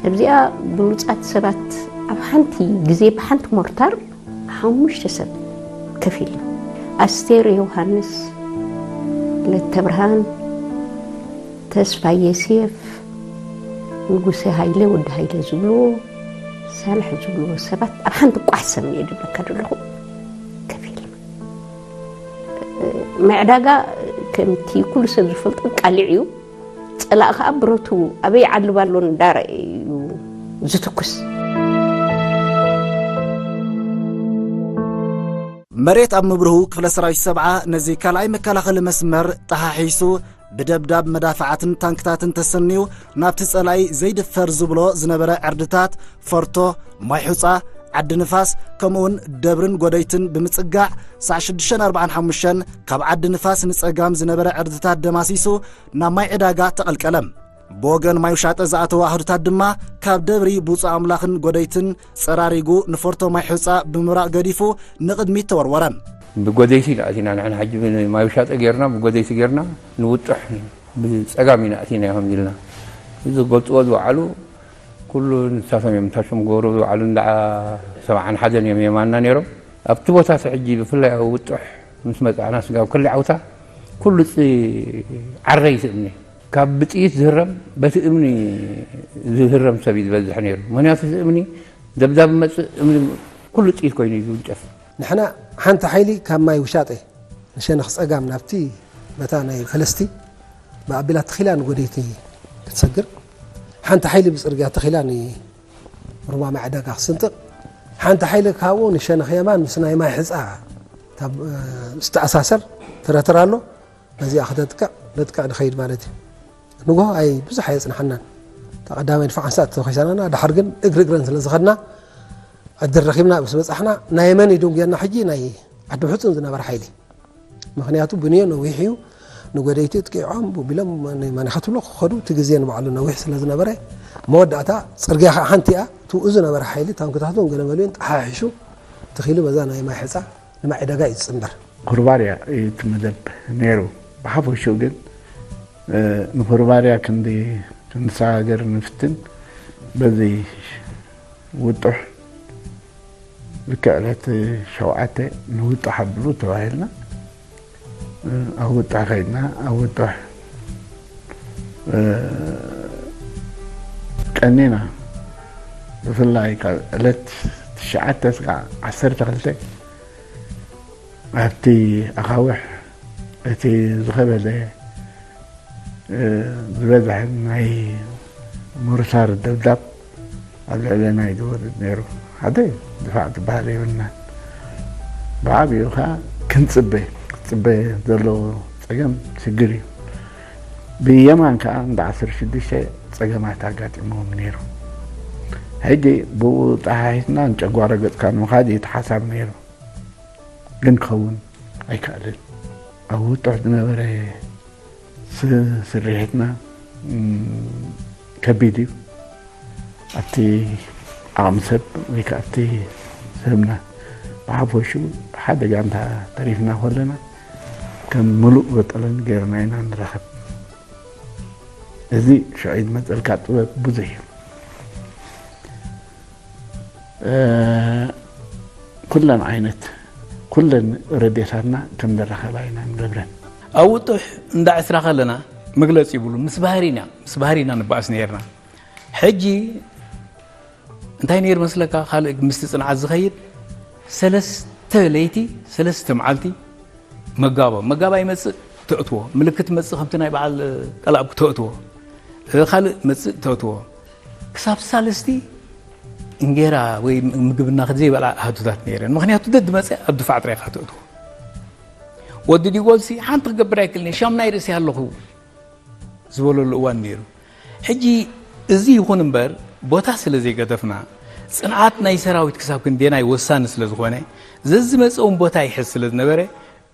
ኣብዚኣ ብሉጻት ሰባት ኣብ ሓንቲ ግዜ ብሓንቲ ሞርታር ሓሙሽተ ሰብ ከፊልና። ኣስቴር ዮሃንስ፣ ለተብርሃን፣ ተስፋ የሴፍ፣ ንጉሴ ሃይለ፣ ወዲ ሃይለ ዝብልዎ፣ ሳልሕ ዝብልዎ ሰባት ኣብ ሓንቲ ቋሕ ሰሚኤ ድብለካ ዘለኹ ከፊልና። ማይ ዕዳጋ ከምቲ ኩሉ ሰብ ዝፈልጦ ቃሊዕ እዩ። ጸላእ ከኣ ብረቱ ኣበይ ይዓልብ ኣሎ እንዳረኣየ እዩ ዝትኩስ። መሬት ኣብ ምብርሁ ክፍለ ሰራዊት ሰብዓ ነዚ ካልኣይ መከላኸሊ መስመር ጠሓሒሱ ብደብዳብ መዳፍዓትን ታንክታትን ተሰንዩ ናብቲ ጸላኢ ዘይድፈር ዝብሎ ዝነበረ ዕርድታት ፎርቶ፣ ማይ ሑጻ፣ ዓዲ ንፋስ ከምኡውን ደብርን ጎደይትን ብምጽጋዕ ሳዕ ሽዱሽተ ኣርባዓን ሓሙሽተን ካብ ዓዲ ንፋስ ንጸጋም ዝነበረ ዕርድታት ደማሲሱ ናብ ማይ ዕዳጋ ተቐልቀለ። ብወገን ማይ ውሻጠ ዝኣተወ ኣህዱታት ድማ ካብ ደብሪ ብፁዕ ኣምላኽን ጎደይትን ጸራሪጉ ንፎርቶ ማይ ሑጻ ብምብራቕ ገዲፉ ንቕድሚት ተወርወረ። ብጎደይቲ ኢና ኣቲና ንሕና ሕጂ ማይ ውሻጠ ጌርና ብጎደይቲ ጌርና ንውጡሕ ብጸጋም ኢና ኣቲና ኢኹም ኢልና ዝገልጽዎ ዝወዓሉ ኩሉ ንሳቶም እዮም ታሽም ገብሩ ዝወዓሉ እንዳ ሰብዓን ሓደን እዮም የማንና ነይሮም። ኣብቲ ቦታ ሕጂ ብፍላይ ኣብ ውጡሕ ምስ መጻዕና ስጋብ ክሊ ዓውታ ኩሉ ዓረ ይስእምኒ ካብ ብጥይት ዝህረም በቲ እምኒ ዝህረም ሰብ እዩ ዝበዝሕ ነይሩ። ምክንያቱ እቲ እምኒ ደብዳብ መጽእ እምኒ ኩሉ ጥይት ኮይኑ እዩ ዝውንጨፍ። ንሕና ሓንቲ ሓይሊ ካብ ማይ ውሻጠ ንሸነኽ ጸጋም ናብቲ በታ ናይ ፈለስቲ ብኣቢላ ተኺላ ንጎደይቲ ክትሰግር፣ ሓንቲ ሓይሊ ብጽርግያ ተኺላ ንሩባ ማይ ዕዳጋ ክስንጥቕ፣ ሓንቲ ሓይሊ ካብኡ ንሸነኽ የማን ምስ ናይ ማይ ሕጻ ዝተኣሳሰር ተረተር ኣሎ። በዚኣ ክተጥቅዕ ነጥቅዕ ንኸይድ ማለት እዩ። ንጎሆ ኣይ ብዙሕ ኣየጽንሓናን። እታ ቀዳማይ ድፋዕ ሓንሳእ ተኾይሳናና፣ ድሓር ግን እግሪ እግረን ስለ ዝኸድና ዕድል ረኺብና ምስ በጻሕና ናይ መን እዩ ድንጉየና ሕጂ ናይ ዓዲ ምሕጹን ዝነበረ ሓይሊ። ምኽንያቱ ብንዮ ነዊሕ እዩ። ንጎደይቲ ጥቂዖም ቢሎም መን ክትብሎ ክኸዱ እቲ ግዜ ንባዕሉ ነዊሕ ስለ ዝነበረ መወዳእታ ጽርግያ ከዓ ሓንቲ እያ። ትብኡ ዝነበረ ሓይሊ ታንክታቱን ገለመሊኡን ጠሓሒሹ ትኺሉ በዛ ናይ ማይ ሕፃ ንማይ ዕደጋ እዩ ዝጽንበር። ኩርባርያ እዩ እቲ መደብ ነይሩ። ብሓፈሽኡ ግን ንኩርባርያ ክንዲ ክንሰጋገር ንፍትን። በዚ ውጡሕ ልክዕ ዕለት ሸውዓተ ንውጡሕ ኣብሉ ተባሂልና ኣብ ውጡሕ ከይድና ኣብ ውጡሕ ቀኒና። ብፍላይ ካብ ዕለት ትሽዓተ እስካዕ ዓሰርተ ክልተ ኣብቲ ኣኻውሕ እቲ ዝኸበደ፣ እ፣ ዝበዝሐ ናይ ሞርታር ደብዳብ ኣብ ልዕለና እዩ ዝወርድ ነይሩ። ሓደ ድፋዕ ዝበሃል የብልናን። ብዓብኡ ኸዓ ክንጽበ፣ ክትጽበ ዘለዎ ጸገም ሽግር እዩ። ብየማን ከኣ እንዳ ዓሰርተ ሽዱሽተ ጸገማት ኣጋጢምዎም ነይሩ። ሕጂ ብኡ ጠሓሒስና ንጨጓሮ ገጽካ ንምኻድ እዩ እቲ ሓሳብ ነይሩ። ግን ክኸውን ኣይከኣልን። ኣብ ውጡሕ ዝነበረ ስ-፣ ስርሒትና፣ እም፣ ከቢድ እዩ። ኣብቲ ዓቕሚ ሰብ ወይ ከኣ ኣብቲ ሰብና ብሓፈሹ ሓደ ጋንታ ተሪፍና ከለና ከም ምሉእ በጠለን ገይርና ኢና ንረኸብ። እዚ ሽዑ ዝመጸልካ ጥበብ ብዙሕ እዩ። እ፣ ኩለን ዓይነት፣ ኩለን ረድኤታትና ከም ንረኸባ ኢና ንገብረን። ኣብ ውጡሕ እንዳ ዕስራ ከለና መግለጺ ይብሉ፣ ምስ ባህሪና፣ ምስ ባህሪና ንበኣስ ነይርና። ሕጂ እንታይ ነይሩ መስለካ? ካልእ ምስቲ ጽንዓት ዝኸይድ ሰለስተ ለይቲ፣ ሰለስተ መዓልቲ መጋቦ። መጋባ ይመጽእ፣ ተእትዎ። ምልክት መጽእ፣ ከምቲ ናይ በዓል ቀላእኩ፣ ተእትዎ። ካልእ መጽእ፣ ተእትዎ። ክሳብ ሳልስቲ እንጌራ ወይ ምግብና ዘይበልዓ ኣሃዱታት ነይረን። ምኽንያቱ ደድ መጽእ ኣብ ድፋዕ ጥራይ ኢኻ ተእትዎ። ወዲ ዲጎልሲ ሓንቲ ክገብር ኣይክእልን እየ፣ ሻምናይ ርእሲ ኣለኹ ዝበለሉ እዋን ነይሩ። ሕጂ እዚ ይኹን እምበር፣ ቦታ ስለ ዘይገደፍና፣ ጽንዓት ናይ ሰራዊት ክሳብ ክንደየናይ ወሳኒ ስለ ዝኾነ፣ ዘዝመጽእ እውን ቦታ ይሕዝ ስለ ዝነበረ፣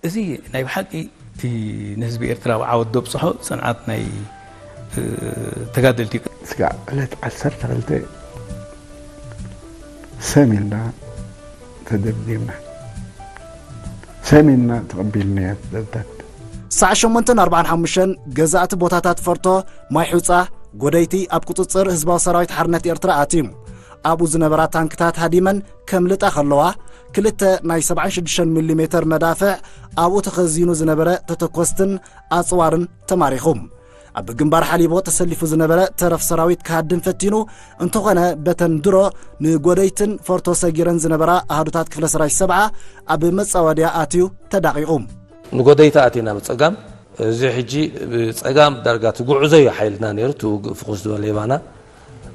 እዚ ናይ ብሓቂ እቲ ንህዝቢ ኤርትራ ብዓወት ዘብጽሖ ጽንዓት ናይ፣ እ፣ ተጋደልቲ እዩ። ስጋዕ ዕለት ዓሰርተ ክልተ ሰም ኢልና ተደብዲብና። ሰም ኢልና ተቐቢልናዮ ደብዳብ። ሳዕ ሸሞንተን ኣርባዓን ሓሙሽተን ገዛእቲ ቦታታት ፈርቶ፣ ማይ ሑጻ፣ ጎደይቲ ኣብ ቁጽጽር ህዝባዊ ሰራዊት ሓርነት ኤርትራ ኣትዩ። ኣብኡ ዝነበራ ታንክታት ሃዲመን ከምልጣ ከለዋ፣ ክልተ ናይ ሰብዓን ሽዱሽተን ሚሊ ሜተር መዳፍዕ፣ ኣብኡ ተኸዚኑ ዝነበረ ተተኮስትን ኣጽዋርን ተማሪኹ። ኣብ ግንባር ሓሊቦ ተሰሊፉ ዝነበረ ተረፍ ሰራዊት ክሃድም ፈቲኑ፣ እንተኾነ በተን ድሮ ንጎደይትን ፎርቶ ሰጊረን ዝነበራ ኣሃዱታት ክፍለ ሰራዊት ሰብዓ ኣብ መጻወድያ ኣትዩ ተዳቒቑ። ንጎደይቲ ኣቲና ብጸጋም፣ እዚ ሕጂ ብጸጋም ዳርጋ እቲ ጉዕዞ እዩ ሓይልና ነይሩ፣ እቲ ውግእ ፍኹስ ዝበለ የማና።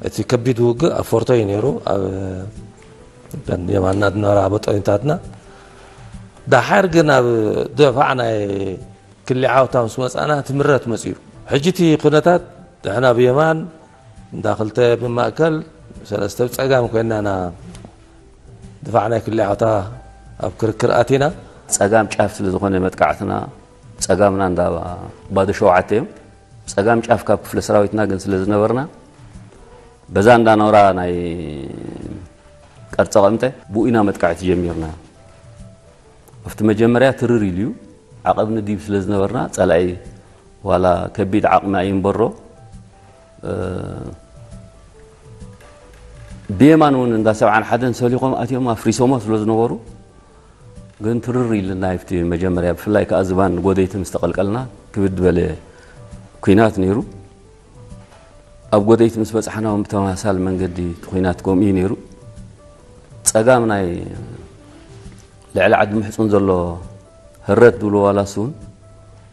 እቲ ከቢድ ውግእ ኣብ ፎርቶ እዩ ነይሩ፣ ኣብ የማንና ዝነበራ በጦኒታትና። ደሓር ግን ኣብ ደፋዕ ናይ ክሊ ዓውታ ምስ መጻና እቲ ምረት መጺኡ። ሕጂ እቲ ኩነታት ንሕና ብየማን፣ እንዳ ክልተ ብማእከል፣ ሰለስተ ብጸጋም ኮይና ኢና ድፋዕ ናይ ክሊ ዓውታ ኣብ ክርክር ኣቲና። ጸጋም ጫፍ ስለ ዝኾነ መጥቃዕትና፣ ጸጋምና እንዳ ባዶ ሸውዓተ እዮም። ጸጋም ጫፍ ካብ ክፍለ ሰራዊትና ግን ስለ ዝነበርና፣ በዛ እንዳ ኖራ ናይ ቀርጸ ቀምጠ ብኡ ኢና መጥቃዕቲ ጀሚርና። ኣብቲ መጀመርያ ትርር ኢሉ እዩ። ዓቐብ ንዲብ ስለ ዝነበርና፣ ጸላኢ ዋላ ከቢድ ዓቕሚ ኣይንበሮ። እ፣ ብየማን እውን እንዳ ሰብዓን ሓደን ሰሊኾም ኣትዮም ኣፍሪሶሞ ስለ ዝነበሩ፣ ግን ትርር ኢልና ኣብቲ መጀመርያ፣ ብፍላይ ከኣ ዝባን ጎደይቲ ምስ ተቐልቀልና፣ ክብድ በለ ኲናት ነይሩ። ኣብ ጎደይቲ ምስ በጻሕና እውን ብተመሳሳሊ መንገዲ እቲ ኲናት ከምኡ እዩ ነይሩ። ጸጋም ናይ ልዕሊ ዓዲ ምሕጹን ዘሎ ህረት ዝብሎ ዋላ እሱ እውን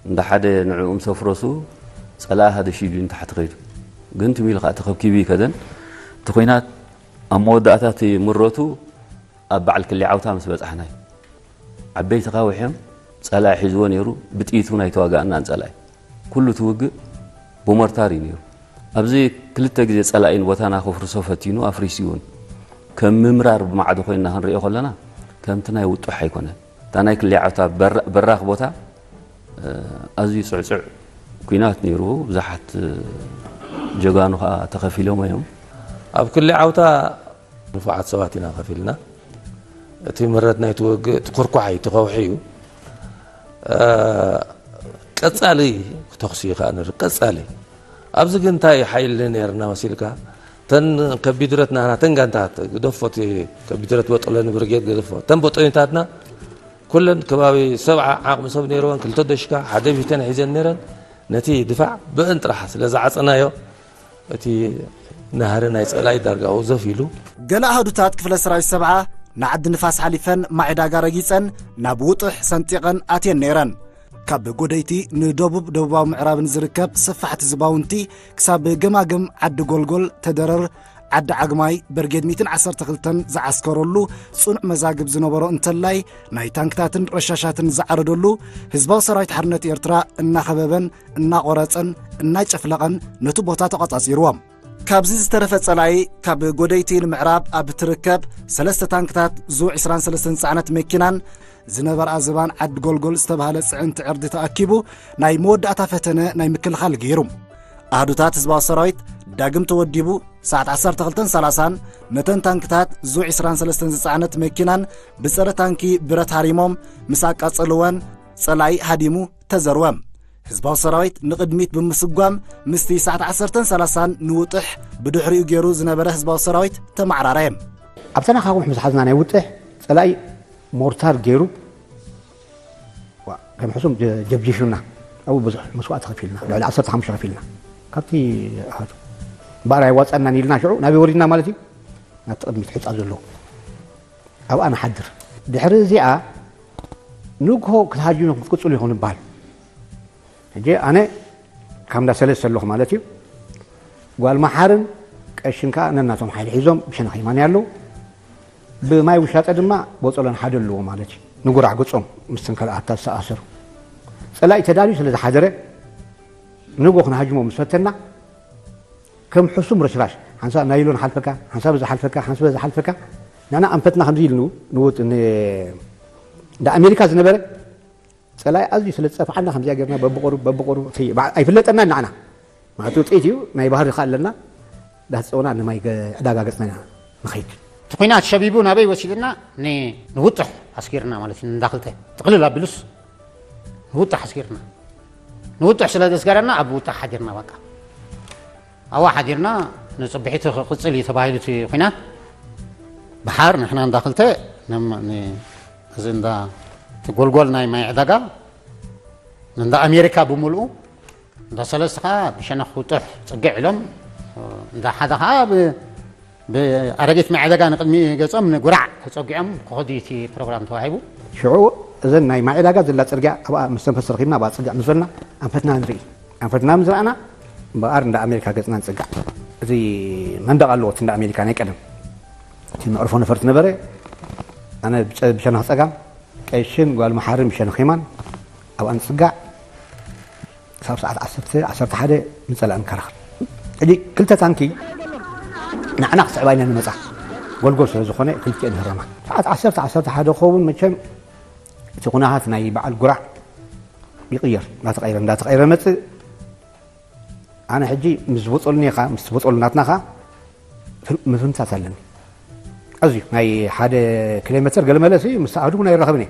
እንዳ ሓደ ንዕኡ ምስ ኣፍረሱ ጸላኢ ሃደሽ ኢሉ ንታሕቲ ከይዱ። ግን ትም ኢሉ ከኣ ተኸብኪቡ ይከደን። እቲ ኲናት ኣብ መወዳእታ እቲ ምረቱ ኣብ በዓል ክሊ ዓውታ ምስ በጻሕና እዩ። ዓበይቲ ካውሕ እዮም። ጸላኢ ሒዝዎ ነይሩ። ብጥይት እውን ኣይተዋጋእናን ጸላኢ። ኩሉ እቲ ውግእ ብሞርታር እዩ ነይሩ። ኣብዚ ክልተ ግዜ ጸላኢ ንቦታና ከፍርሶ ፈቲኑ፣ ኣፍሪሱ እውን። ከም ምምራር ብማዕዶ ኮይንና ክንሪኦ ከለና፣ ከምቲ ናይ ውጡሕ ኣይኮነን። እታ ናይ ክሊ ዓውታ በራ-፣ በራኽ ቦታ፣ እ፣ ኣዝዩ ጽዕጹዕ ኲናት ነይሩ። ብዙሓት፣ እ፣ ጀጋኑ ከኣ ተኸፊሎም እዮም። ኣብ ክሊ ዓውታ ንፉዓት ሰባት ኢና ከፊልና። እቲ ምረት ናይቲ ውግእ፣ እቲ ኮርኳሕ እዩ፣ እቲ ከውሒ እዩ። እ፣ ቀጻሊ ተኹሲ እዩ ከኣ ንርኢ፣ ቀጻሊ። ኣብዚ ግን እንታይ ሓይሊ ነይርና መሲልካ? እተን ከቢድ ብረት ናህና፣ እተን ጋንታት፣ ግደፎ፣ እቲ ከቢድ ብረት በጦለኒ ብርጌድ ግደፎ። እተን በጦኒታትና ኩለን ከባቢ ሰብዓ ዓቕሚ ሰብ ነይርወን፣ ክልተ ደሽካ፣ ሓደ ቢተን ሒዘን ነይረን። ነቲ ድፋዕ ብእን ጥራሕ ስለ ዝዓጸናዮ፣ እቲ ናህሪ ናይ ጸላኢ ዳርጋ ውዘፍ ኢሉ። ገለ ኣሃዱታት ክፍለ ሰራዊት ሰብዓ ንዓዲ ንፋስ ሓሊፈን ማዕዳጋ ረጊጸን ናብ ውጥሕ ሰንጢቐን ኣትየን ነይረን። ካብ ጎደይቲ ንደቡብ ደቡባዊ ምዕራብን ዝርከብ ሰፋሕቲ ዝባውንቲ ክሳብ ገማግም ዓዲ ጎልጎል፣ ተደረር፣ ዓዲ ዓግማይ፣ በርጌድ ሚእትን ዓሰርተ ክልተን ዝዓስከረሉ ጽኑዕ መዛግብ ዝነበሮ እንተላይ ናይ ታንክታትን ረሻሻትን ዝዓረደሉ፣ ህዝባዊ ሰራዊት ሓርነት ኤርትራ እናኸበበን እናቖረጸን እናጨፍለቐን ነቲ ቦታ ተቖጻጺርዎም። ካብዚ ዝተረፈ ጸላኢ ካብ ጎደይቲ ንምዕራብ ኣብ እትርከብ ሰለስተ ታንክታት ዙ ዕስራን ሰለስተን ዝጸዓነት መኪናን ዝነበርኣ ዝባን ዓዲ ጎልጎል ዝተባህለ ጽዕንቲ ዕርዲ ተኣኪቡ ናይ መወዳእታ ፈተነ ናይ ምክልኻል ገይሩ። ኣሃዱታት ህዝባዊ ሰራዊት ዳግም ተወዲቡ ሰዓት ዓሰርተ ክልተን ሰላሳን ነተን ታንክታት ዙ ዕስራን ሰለስተን ዝጸዓነት መኪናን ብጸረ ታንኪ ብረት ሃሪሞም ምስ ኣቃጸልወን ጸላኢ ሃዲሙ ተዘርወ። ህዝባዊ ሰራዊት ንቕድሚት ብምስጓም ምስቲ ሰዓት ዓሰርተን ሰላሳን ንውጥሕ ብድሕሪኡ ገይሩ ዝነበረ ህዝባዊ ሰራዊት ተመዓራረየ። ኣብታ ናኻ ኣቑሑ ምስ ሓዝና ናይ ውጥሕ ጸላኢ ሞርታር ገይሩ ዋ፣ ከም ሕሱም ጀ-፣ ጀብጂሹና። ኣብኡ ብዙሕ መስዋእቲ ከፊልና፣ ልዕሊ ዓሰርተ ሓሙሽተ ከፊልና። ካብቲ ኣሃዱ እምበኣር ኣይዋጸናን ኢልና ሽዑ ናበይ ወሪድና ማለት እዩ? ናብቲ ቅድሚት ሑጻ ዘሎ ኣብኣ ንሓድር። ድሕሪ እዚኣ ንግሆ ክትሃጅሙ ክትቅጽሉ ኢኹም ንበሃል። ሕጂ ኣነ ካብ እንዳ ሰለስተ ኣለኹ ማለት እዩ። ጓል መሓርን ቀሽን ከኣ ነናቶም ሓይሊ ሒዞም ብሸነኽ የማን ኣለዉ። ብማይ ውሻጠ ድማ ቦጸሎን ሓደ ኣለዎ ማለት እዩ። ንጉራዕ ገጾም ምስተን ካልኣት ዝተኣሰሩ። ጸላኢ ተዳልዩ ስለ ዝሓደረ ንግሆ ክንሃጅሞ ምስ ፈተና ከም ሕሱም ረሽራሽ ሓንሳብ ናይሎን ሓልፈካ፣ ሓንሳብ እዚ ሓልፈካ፣ ሓንሳብ እዚ ሓልፈካ። ንሕና ኣንፈትና ከምዚ ኢሉ ንውጥ ን-፣ እንዳ ኣሜሪካ ዝነበረ ጸላኢ ኣዝዩ ስለ ዝጸፍዓና ከምዚኣ ጌርና በብቑሩብ፣ በብቑሩብ፣ እቲ በዓ-፣ ኣይፍለጠናን ንዓና። ማለት ውጽኢት እዩ፣ ናይ ባህሪ ከኣ ኣለና። ዳስ ጸውና ንማይ ገ-፣ ዕዳጋ ገጽና ኢና ንኸይድ። እቲ ኲናት ሸቢቡ ናበይ ወሲድና? ን-፣ ንውጥሕ ኣስጊርና ማለት እዩ። ንእንዳ ክልተ ጥቕልል ኣቢሉስ ንውጥሕ ኣስጊርና። ንውጥሕ ስለ ዘስገረና ኣብ ውጥሕ ሓዲርና በቃ። ኣብኡ ሓዲርና ንጽብሒቱ ክቕጽል እዩ ተባሂሉ እቲ ኲናት። ብሓር ንሕና እንዳ ክልተ ነም-፣ ን-፣ እዚ እንዳ እቲ ጎልጎል ናይ ማይ ዕዳጋ ንእንዳ ኣሜሪካ ብምልኡ፣ እንዳ ሰለስተ ኸዓ ብሸነኽ ውጡሕ ጽግዕ ኢሎም፣ እንዳ ሓደ ኸዓ ብ-፣ ብኣረጊት ማይ ዕዳጋ ንቕድሚ ገጾም ንጉራዕ ተጸጊዖም ክኸዱ እዩ እቲ ፕሮግራም ተዋሂቡ። ሽዑ እዘን ናይ ማይ ዕዳጋ ዘላ ጽርግያ ኣብኣ ምስ ተንፈስ ረኺብና ኣብኣ ጽግዕ ምስ በልና ኣንፈትና ንርኢ። ኣንፈትና ምስ ረኣና እምበኣር እንዳ ኣሜሪካ ገጽና ንጽጋዕ። እዚ መንደቕ ኣለዎ እቲ እንዳ ኣሜሪካ ናይ ቀደም። እቲ መዕርፎ ነፈርቲ ነበረ። ኣነ ብጨ-፣ ብሸነኽ ጸጋም፣ ቀሽን ጓል መሓርን ብሸነኽ የማን ኣብኣ ንጽጋዕ። ክሳብ ሰዓት ዓሰርተ፣ ዓሰርተ ሓደ ንጸላእ ንከራኸር። ሕጂ ክልተ ታንኪ ንዓና ክስዕባ ኢና ንመጻ። ጎልጎል ስለ ዝኾነ ክልቲኤን ይህረማ። ሰዓት ዓሰርተ፣ ዓሰርተ ሓደ ክኸውን መቸም እቲ ኩነታት ናይ በዓል ጉራዕ ይቕየር። እንዳተቐየረ፣ እንዳተቐየረ መጽእ። ኣነ ሕጂ ምስ ዝበጸሉኒ ኢኻ፣ ምስ ዝበጸሉ ናትና ኸኣ ፍን-፣ ምፍንታት ኣለኒ። ኣዝዩ ናይ ሓደ ኪሎ ሜተር ገለ መለ ሲ ምስ ኣህዱ እውን ኣይራኸብን እየ።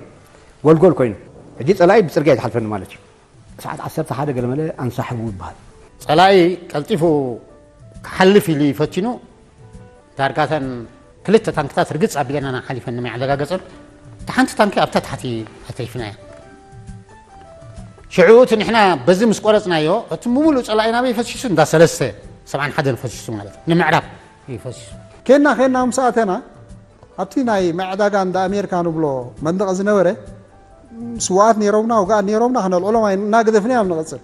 ጎልጎል ኮይኑ። ሕጂ ጸላኢ ብጽርግያ ይትሓልፈኒ ማለት እዩ። ሰዓት ዓሰርተ ሓደ ገለ መለ ኣንሳሕቡ ይበሃል። ጸላኢ ቀልጢፉ ክሓልፍ ኢሉ እዩ ፈቲኑ። ዳርጋ እተን ክልተ ታንክታት ርግጽ ኣቢለና ኢና ሓሊፈን ንማይ ዕዳጋ ገጸን። እታ ሓንቲ ታንኪ ኣብታ ታሕቲ ኣትሪፍናያ። ሽዑ እቲ ንሕና በዚ ምስ ቆረጽናዮ፣ እቲ ምሉእ ጸላኢ ናበይ ፈሲሱ? እንዳ ሰለስተ፣ ሰብዓን ሓደን ፈሲሱ ማለት እዩ። ንምዕራብ እዩ ፈሲሱ። ኬንና፣ ኬንና ምስ ኣተና፣ ኣብቲ ናይ ማይ ዕዳጋ እንዳ ኣሜሪካ ንብሎ መንደቕ ዝነበረ፣ ስውኣት ነይሮምና፣ ውግኣት ነይሮምና፣ ከነልዕሎም ኣይ-፣ እናገደፍና እዮም ንቐጽል።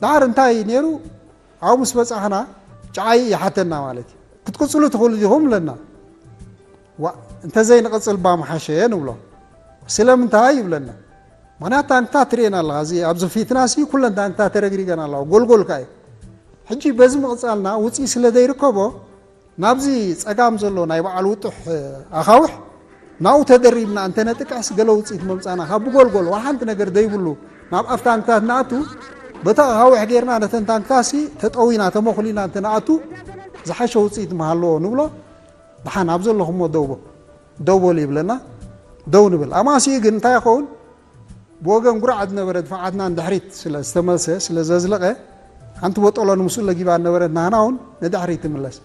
ደሓር እንታይ ነይሩ? ኣብኡ ምስ በጻሕና፣ ጨዓይ ይሓተና ማለት እዩ። "ክትቅጽሉ ትኽእሉ ዲኹም?" ይብለና። "ዋእ፣ እንተዘይንቐጽል እባ ምሓሸ" ንብሎ። "ስለምንታይ?" ይብለና። "ምኽንያት ታንክታት ትርእየን ኣለኻ፣ እዚ ኣብዚ ፊትና ሲ ኩለን ታንክታት ተረግሪገን ኣለዋ፣ ጎልጎል ከኣ እዩ። ሕጂ በዚ ምቕጻልና ውጽኢት ስለ ዘይርከቦ፣ ናብዚ ጸጋም ዘሎ ናይ በዓል ውጡሕ ኣኻውሕ ናብኡ ተደሪብና እንተነጥቅዕስ ገለ ውጽኢት መምጻና፣ ካብ ብጎልጎል ዋላ ሓንቲ ነገር ዘይብሉ ናብ ኣፍ ታንክታት ንኣቱ፣ በቲ ኣኻውሕ ጌርና ነተን ታንክታት ሲ ተጠዊና ተመኹሊና እንተንኣቱ ዝሓሸ ውጽኢት ምሃለዎ" ንብሎ። "ደሓን ኣብ ዘለኹሞ ደው በ-፣ ደው በሉ" ይብለና። ደው ንብል። ኣማሲኡ ግን እንታይ ይኸውን? ብወገን ጉራዕ ዝነበረ ድፋዓትና ንድሕሪት ስለ ዝተመልሰ፣ ስለ ዘዝለቐ፣ ሓንቲ ቦጦሎ ንምስኡ ለጊባ ዝነበረት ናህና እውን ንድሕሪት ትምለስ።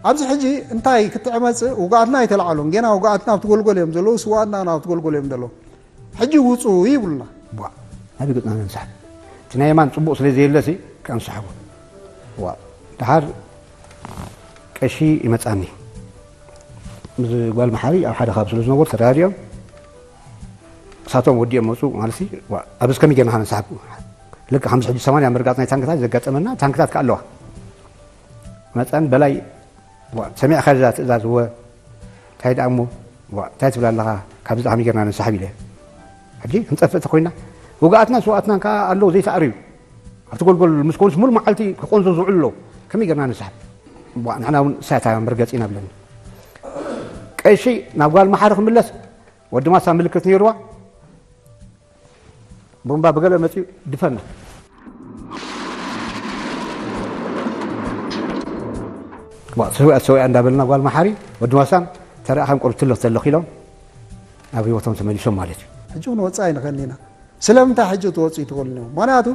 ኣብዚ ሕጂ እንታይ ክትዕመጽእ፣ ውግኣትና ኣይተላዕሉን። ጌና ውግኣትና ኣብቲ ጎልጎል እዮም ዘለዉ፣ ስውኣትና እውን ኣብቲ ጎልጎል እዮም ዘለዉ። ሕጂ ውጹ ይብሉና። ቧዕ፣ ናበይ ገጽና ነንሳሕ? እቲ ናይ የማን ጽቡቕ ስለ ዘየለሲ፣ ከንሳሕቦ። ዋ፣ ደሓር ቀሺ ይመጻኒ። ምስ ጓል መሓሪ ኣብ ሓደ ካብ ስለ ዝነበሩ ተረዳዲኦም፣ እሳቶም ወዲኦም መፁ ማለት ሲ። ዋ፣ ኣብዚ ከመይ ጌርና ከነንሳሕብ? ልክዕ ከምዚ ሕጂ ሰማንያ ምርጋፅ ናይ ታንክታት ዘጋጠመና ታንክታት ከ ኣለዋ። መፀን በላይ፣ ዋ፣ ሰሚዕካ እዛ ትእዛዝ? እወ። እንታይ ደኣ እሞ? ዋ፣ እንታይ ትብል ኣለኻ? ካብዚ ከመይ ጌርና ነንሳሕብ ኢለ። ሕጂ ክንጠፍእ ተኮይና፣ ውግኣትና ስውኣትናን ከኣ ኣለዉ ዘይተኣርዩ። ኣብቲ ጎልጎል ምስ ኮኑስ ሙሉ መዓልቲ ክቆንዙ ዝውዕሉ ኣለዉ። ከመይ ጌርና ነንሳሕብ? ዋ፣ ንሕና እውን እሳታ መርገፂ ኢና ብለኒ። ቀሺ ናብ ጓል መሓሪ ክምለስ ወዲ ማሳ ምልክት ነይርዋ። ቦምባ ብገለ መፅዩ ድፈና። ዋ፣ ሰውያ ሰውያ እንዳበልና ጓል መሓሪ ወዲ ማሳን ተረኣኻን ቁርብ ትለፍ ተለኽ ኢሎም ናብ ህይወቶም ተመሊሶም ማለት እዩ። ሕጂ እውን ወፃኢ ንኸኒ ኢና። ስለምንታይ ሕጂ ትወፅኡ ትኽእሉ እዮም? ምኽንያቱ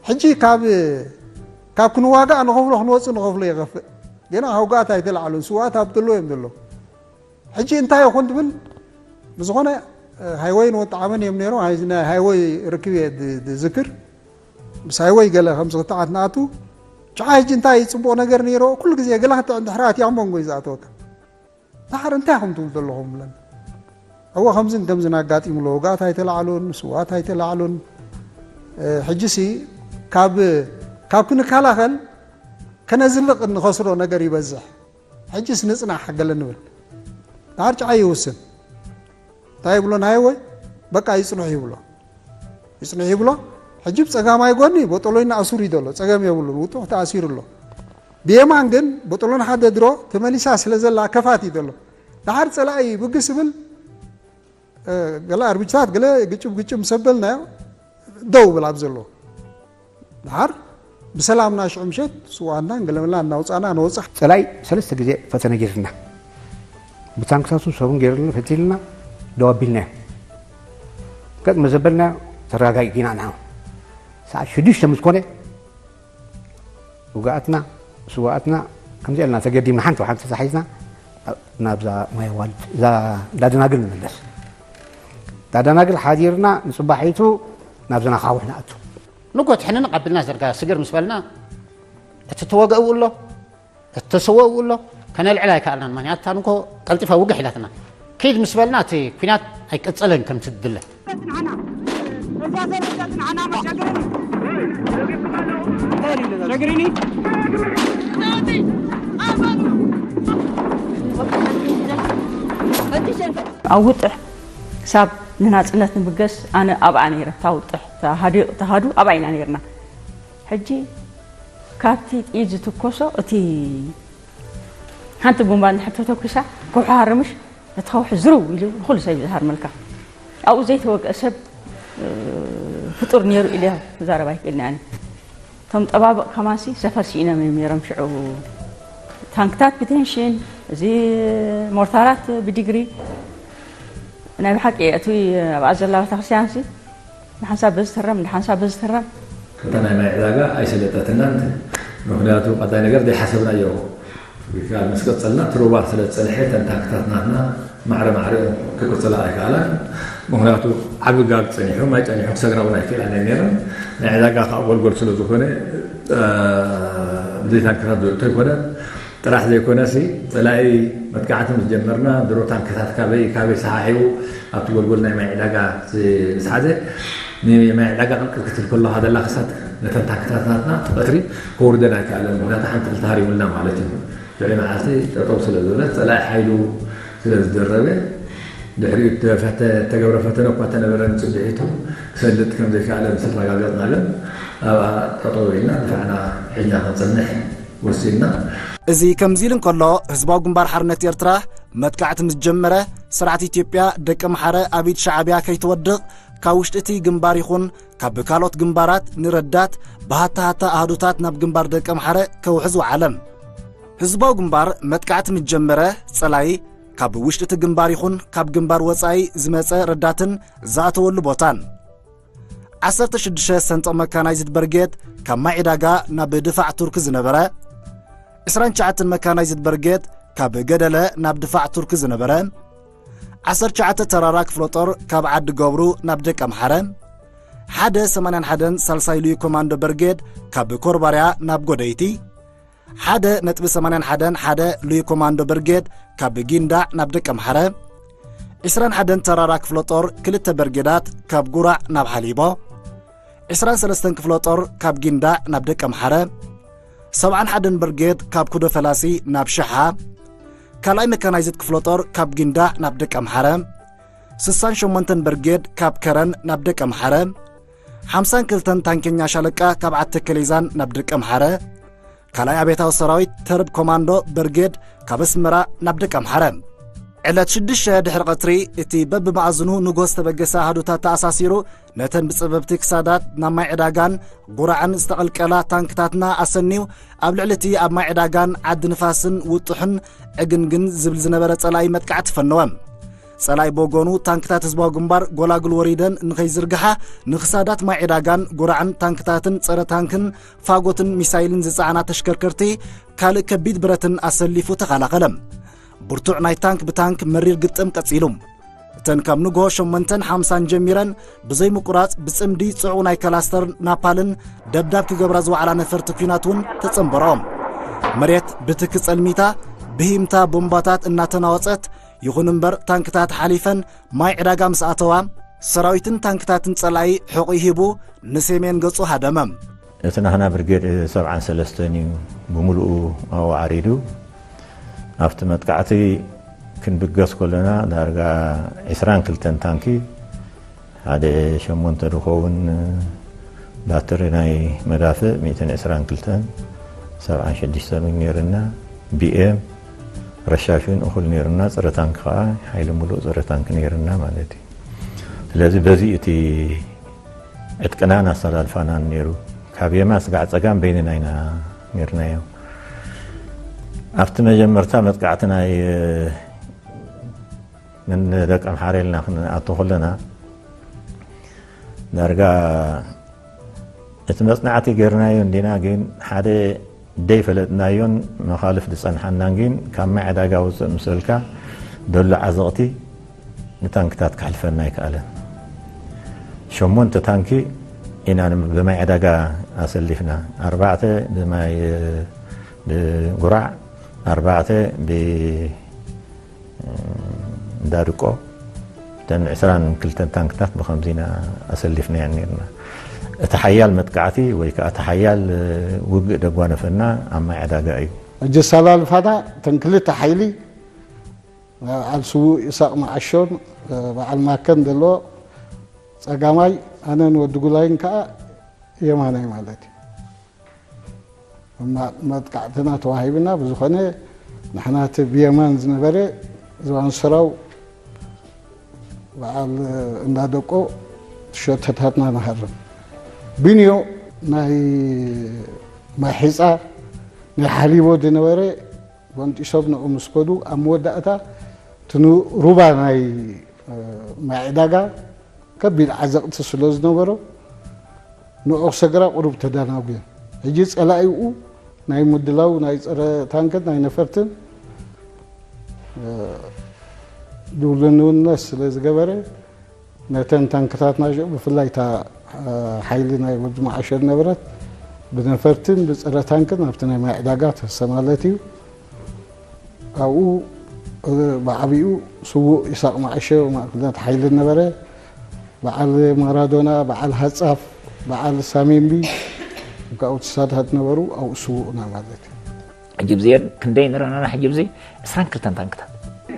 ሕጂ ካብ፣ ካብ ክንዋጋእ ንኸፍሎ ክንወፅእ ንኸፍሎ ይኸፍእ። ገና ካብ ውግኣት ኣይተላዕሉን። ስውኣት ኣብ ጥሎ እዮም ዘለዉ። ሕጂ እንታይ ይኹን ትብል? ብዝኾነ፣ እ፣ ሃይወይ ንወጣዓመን እዮም ነይሮም። ሃይ-፣ ናይ ሃይወይ ርክብ እየ ድ-፣ ድዝክር። ምስ ሃይወይ ገለ ከምዚ ክትዓት ንኣቱ፣ ጭዓ ሕጂ እንታይ ጽቡቕ ነገር ነይሮ? ኩሉ ግዜ ገለ ክትዕ እንድሕር ኣትያ ኣብ መንጎ እዩ ዝኣተወካ። ድሓር እንታይ ኢኹም ትብሉ ዘለኹም ብለን። እወ፣ ከምዝን ከምዝን ኣጋጢሙ ኣሎ። ውግኣት ኣይተላዕሉን፣ ስውኣት ኣይተላዕሉን። እ፣ ሕጂሲ ካብ፣ ካብ ክንከላኸል ከነዝልቕ እንኸስሮ ነገር ይበዝሕ። ሕጂስ ንጽናሕ ገለ ንብል። ድሓር ጭዓ ይውስን። እንታይ ይብሎ ናይ ወይ? በቃ ይጽንሑ ይብሎ። ይጽንሑ ይብሎ። ሕጂ ብጸጋማይ ጎኒ ቦጦሎኒ ኣሱር እዩ ዘሎ። ጸገም የብሉን። ውጡሕ ተኣሲሩ ኣሎ። ብየማን ግን ቦጦሎኒ ሓደ ድሮ ተመሊሳ ስለ ዘላ ከፋት እዩ ዘሎ። ድሓር ጸላኢ ብግስ ይብል፣ እ፣ ገለ ኣርቢጅታት ገለ ግጭብ ግጭብ ምስ ኣበልናዮ ደው ብል ኣብ ዘሎ። ድሓር ብሰላምና ሽዑ ምሸት ስውኣትና ገለመላ እናውፃእና ንወፅእ። ጸላኢ ሰለስተ ግዜ ፈተነ ጌርና። ብታንክታቱን ሰቡን ጌርልና ፈቲልና ደው ኣቢልናዮ። ገጥ መዘበልና ተረጋጊእና ንዓ። ሰዓት ሽዱሽተ ምስ ኮነ ውግኣትና፣ ስውኣትና ከምዚ ኢልና ተገዲምና ሓንቲ ብሓንቲ ተታሒዝና ናብዛ ማይ ዋልድ፣ እዛ እንዳ ደናግል ንምለስ። እንዳ ደናግል ሓዲርና ንጽባሒቱ ናብዘን ኣኻውሕ ንኣቱ። ንጎ ትሕንንቕ ኣቢልና ዘርጋ ስግር ምስ በልና፣ እቲ ተወግአ ኣብኡ ኣሎ፣ እቲ ተሰወ ኣብኡ ኣሎ፣ ከነልዕል ኣይከኣልናን። ምኽንያቱ እታ ንጎ ቀልጢፋ ውግሕ ኢላትና። ኪድ ምስ በልና እቲ ኲናት ኣይቀጸለን ከምቲ ዝድለ። ኣብ ውጥሕ ክሳብ ንናጽነት ንብገስ ኣነ ኣብኣ ነይረ። እታ ውጥሕ፣ እታ ሃዲቕ፣ እታ ሃዱ ኣብኣ ኢና ነይርና። ሕጂ ካብቲ ጥይት ዝትኮሶ እቲ ሓንቲ ቡምባ እንድሕር ተተኲሳ ከውሒ ሃርምሽ እቲ ከውሒ ዝርው ኢሉ ንኹሉ ሰብ እዩ ዝሃርመልካ። ኣብኡ ዘይተወግአ ሰብ፣ እ፣ ፍጡር ነይሩ ኢለ ክዛረብ ኣይክእልን ኣነ። እቶም ጠባብቕ ከማንሲ ሰፈር ስኢኖም እዮም ነይሮም ሽዑ። ታንክታት ብቴንሽን፣ እዚ ሞርታራት ብዲግሪ። ናይ ብሓቂ እቲ ኣብኣ ዘላ ቤተክርስትያንሲ ንሓንሳብ በዚ ትረም፣ ንሓንሳብ በዚ ትረም። እታ ናይ ማይ ዕዳጋ ኣይሰለጠትናን። ምኽንያቱ ቀዳይ ነገር ዘይሓሰብናዮ። ካብ ምስ ቀጸልና እቲ ሩባ ስለ ዝጸንሐ እተን ታንክታት ናትና ማዕረ ማዕረ ክቅጽላ ኣይከኣላን። ምኽንያቱ ዓቢ ጋግ ጸኒሑ፣ ማይ ጸኒሑ ክሰግራ እውን ኣይክእላን እየን ነይረን። ናይ ዕዳጋ ከዓ ጎልጎል ስለ ዝኾነ፣ እ፣ ብዘይ ታንክታት ዝእቶ ኣይኮነን። ጥራሕ ዘይኮነሲ፣ ጸላኢ መጥቃዕቲ ምስ ጀመርና፣ ድሮ ታንክታት ካበይ ካበይ ሰሓሒቡ ኣብቲ ጎልጎል ናይ ማይ ዕዳጋ ምስ ሓዘ፣ ንማይ ዕዳጋ ቅልቅል ክትብል ከለኻ ዘላ ክሳት ነተን ታንክታት ናትና ቀትሪ ከውርደን ኣይከኣለን። ምኽንያቱ ሓንቲ ክልተ ሃሪሙልና ማለት እዩ። ልዕሊ መዓልቲ ጠጠው ስለ ዝበለት፣ ጸላኢ ሓይሉ ስለ ዝደረበ፣ ድሕሪኡ እተፈተ-፣ እተገብረ ፈተነ እኳ እንተነበረ፣ ንጽብሒቱ ክሰልጥ ከም ዘይከኣለ ምስ ኣረጋገጽና ግን፣ ኣብኣ ጠጠው ኢልና ድፋዕና ሒዝና ክንጸንሕ ወሲንና። እዚ ከምዚ ኢሉ እንከሎ፣ ህዝባዊ ግንባር ሓርነት ኤርትራ መጥቃዕቲ ምስ ጀመረ፣ ስርዓት ኢትዮጵያ ደቂ ኣምሓረ ኣብ ኢድ ሻዕብያ ከይትወድቕ፣ ካብ ውሽጢ እቲ ግንባር ይኹን ካብ ካልኦት ግንባራት ንረዳት ብሃታ ሃታ ኣሃዱታት ናብ ግንባር ደቂ ኣምሓረ ከውሕዝ ወዓለ። ህዝባዊ ግንባር መጥቃዕቲ ምስ ጀመረ፣ ጸላኢ ካብ ውሽጢ እቲ ግንባር ይኹን ካብ ግንባር ወጻኢ ዝመጸ ረዳትን ዝኣተወሉ ቦታን። ዓሰርተ ሽዱሽተ ሰንጠቕ መካናይዝድ በርጌድ ካብ ማይ ዕዳጋ ናብ ድፋዕ ቱርክ ዝነበረ፣ ዕስራን ትሽዓተን መካናይዝድ በርጌድ ካብ ገደለ ናብ ድፋዕ ቱርክ ዝነበረ፣ ዓሰርተ ትሽዓተ ተራራ ክፍለ ጦር ካብ ዓዲ ገብሩ ናብ ደቀ ምሓረ፣ ሓደ ሰማንያን ሓደን ሳልሳይ ልዩ ኮማንዶ በርጌድ ካብ ኮርባርያ ናብ ጎደይቲ፣ ሓደ ነጥቢ ሰማንያን ሓደን ሓደ ልዩ ኮማንዶ ብርጌድ ካብ ጊንዳዕ ናብ ደቀምሓረ፣ ዕስራን ሓደን ተራራ ክፍለ ጦር ክልተ ብርጌዳት ካብ ጉራዕ ናብ ሓሊቦ፣ ዕስራን ሰለስተን ክፍለ ጦር ካብ ጊንዳዕ ናብ ደቀምሓረ፣ ሰብዓን ሓደን ብርጌድ ካብ ኩዶ ፈላሲ ናብ ሽሓ፣ ካልኣይ መካናይዝድ ክፍለ ጦር ካብ ጊንዳዕ ናብ ደቀምሓረ፣ ስሳን ሸሞንተን ብርጌድ ካብ ከረን ናብ ደቀምሓረ፣ ሓምሳን ክልተን ታንከኛ ሻለቃ ካብ ዓተከሌዛን ናብ ደቀምሓረ፣ ካልኣይ ኣብዮታዊ ሰራዊት ተርብ ኮማንዶ ብርጌድ ካብ ኣስመራ ናብ ደቀምሓረ። ዕለት ሽዱሽተ ድሕሪ ቀትሪ እቲ በብመኣዝኑ ንጎስ ተበገሰ ኣሃዱታት ተኣሳሲሩ ነተን ብጸበብቲ ክሳዳት ናብ ማይ ዕዳጋን ጉራዕን ዝተቐልቀላ ታንክታትና ኣሰንዩ ኣብ ልዕሊ እቲ ኣብ ማይ ዕዳጋን ዓዲ ንፋስን ውጡሕን ዕግንግን ዝብል ዝነበረ ጸላኢ መጥቃዕቲ ፈነወ። ጸላኢ ብወገኑ ታንክታት ህዝባዊ ግንባር ጎላጉል ወሪደን ንኸይዝርግሓ ንክሳዳት ማይ ዕዳጋን ጉራዕን ታንክታትን ጸረ ታንክን ፋጎትን ሚሳይልን ዝጸዓና ተሽከርከርቲ ካልእ ከቢድ ብረትን ኣሰሊፉ ተኸላኸለ። ብርቱዕ ናይ ታንክ ብታንክ መሪር ግጥም ቀጺሉ። እተን ካብ ንግሆ ሸሞንተን ሓምሳን ጀሚረን ብዘይ ምቁራጽ ብጽምዲ ጽዑቕ ናይ ክላስተር ናፓልን ደብዳብ ክገብራ ዝወዓላ ነፈርቲ ኲናት እውን ተጸንበርኦም። መሬት ብትኪ ጸልሚታ ብሂምታ ቦምባታት እናተናወጸት፣ ይኹን እምበር ታንክታት ሓሊፈን ማይ ዕዳጋ ምስ ኣተዋ ሰራዊትን ታንክታትን ጸላኢ ሕቑይ ሂቡ ንሰሜን ገጹ ሃደመ። እቲ ናህና ብርጌድ ሰብዓን ሰለስተን እዩ ብምሉኡ ኣዋዓሪዱ። ኣብቲ መጥቃዕቲ ክንብገስ ከለና ዳርጋ ዕስራን ክልተን ታንኪ፣ ሓደ ሸሞንተ ዝኸውን ባትሪ ናይ መዳፍእ ሚእትን ዕስራን ክልተን፣ ሰብዓን ሽዱሽተን እውን ነይርና፣ ቢኤም ረሻሽን እኹል ነይርና፣ ጽረ ታንክ ከዓ ሓይሊ ሙሉእ ጽረ ታንክ ነይርና ማለት እዩ። ስለዚ በዚ እቲ ዕጥቅናን ኣሰላልፋናን ነይሩ። ካብ የማን ስጋዕ ጸጋም በይንና ኢና ነይርናዮ። ኣብቲ መጀመርታ መጥቃዕቲ ናይ ምን ደቀምሓረ ኢልና ክንኣቱ ከለና ዳርጋ እቲ መጽናዕቲ ገርናዮ እንዲና፣ ግን ሓደ ደይፈለጥናዮን መኻልፍ ዝጸንሓናን ግን ካብ ማይ ዕዳጋ ውፅእ ምስ በልካ ደሎ ዓዘቕቲ ንታንክታት ክሕልፈና ኣይከኣለን። ሸሞንተ ታንኪ ኢና ን-፣ ብማይ ዕዳጋ ኣሰሊፍና፣ ኣርባዕተ ብማይ፣ ብጉራዕ፣ ኣርባዕተ ብ-፣ እንዳድቆ፣ እተን ዕስራን ክልተን ታንክታት ብኸምዚ ኢና ኣሰሊፍናየን ነርና። እቲ ሓያል መጥቃዕቲ ወይ ከዓ እቲ ሓያል ውግእ ደጓነፈና ኣብ ማይ ዕዳጋ እዩ። ሕጂ ኣሰላልፋና እተን ክልተ ሓይሊ፣ በዓል ስዉእ ይስሃቅ መዓሾን በዓል ማከን ዘለዎ ጸጋማይ፣ ኣነን ወዲ ጉላይን ከዓ የማናይ ማለት እዩ። እማ መጥቃዕትና ተዋሂብና፣ ብዝኾነ ንሕና እቲ ብየማን ዝነበረ ዝባን ሰራው በዓል እንዳደቆ ሸተታትና ንሃርም። ቢንዮ ናይ ማይ ሒፃ ናይ ሓሊቦ ዝነበረ ጎንጢሶም ንኡ ምስ ከዱ፣ ኣብ መወዳእታ እቲ ን-፣ ሩባ ናይ፣ እ፣ ማይ ዕዳጋ ከቢድ ዓዘቕቲ ስለ ዝነበሮ፣ ንኡ ክሰግራ ቁሩብ ተደናጉየ። ሕጂ ጸላኢኡ ናይ ምድላው ናይ ጸረ ታንክን ናይ ነፈርትን፣ እ፣ ድውልንውነት ስለ ዝገበረ፣ ነተን ታንክታትና ሽዑ ብፍላይ እታ፣ እ፣ ሓይሊ ናይ ወዲ መዓሾ ዝነበረት ብነፈርትን ብጸረ ታንክን ኣብቲ ናይ ማይ ዕዳጋ ተሰማለት እዩ። ኣብኡ፣ እ፣ ብዓቢኡ ስዉእ ይስሃቅ መዓሾ ማእከልነት ሓይሊ ነበረ። በዓል ማራዶና፣ በዓል ሃጻፍ፣ በዓል ሳሜምቢ፣ ካብኡ ተሳታት ነበሩ፣ ኣብኡ ስዉእና ማለት እዩ። ሕጂ ብዚአን ክንደይ ንረናና? ሕጂ ብዚ ዕስራን ክልተን ታንክታት።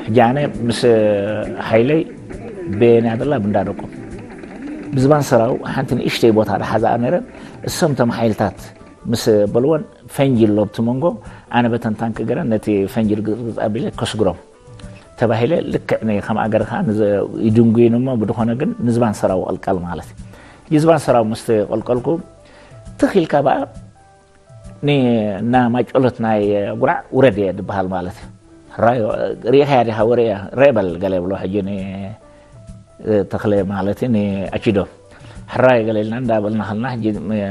ሕጂ ኣነ ምስ ሓይለይ በየን እያ ዘላ? ብእንዳደቆ። ብዝባን ሰራው ሓንቲ ንእሽተይ ቦታ ዝሓዛኣ ነይረን፣ እሶም እቶም ሓይልታት ምስ በልወን፣ ፈንጂ ኣሎ ኣብቲ መንጎ፣ ኣነ በተን ታንክ ገረን ነቲ ፈንጂ ርግጽ ኣቢለ ከስግሮም ተባሂለ። ልክዕ ን-፣ ከም ኣገር ከኣ ንዘ-፣ ይድንጉዩኒ እሞ፣ ብድኾነ ግን ንዝባን ሰራው ቀልቀል ማለት እዩ። ዝባን ሰራው ምስ ተቐልቀልኩ፣ ትኽ ኢልካ በኣ ን-፣ እና ማጨሎት ናይ ጉራዕ ውረድ እየ ዝበሃል ማለት እዩ። ሕራይ ሪኢኻያ ዲኻ ወረ እያ? ርእ በል ገለ ይብሎ ሕጂ ን-፣ ተኽለ ማለት እዩ፣ ንኣቺዶ። ሕራይ ገለ ኢልና እንዳበልና ከለና፣ ሕጂ ም-፣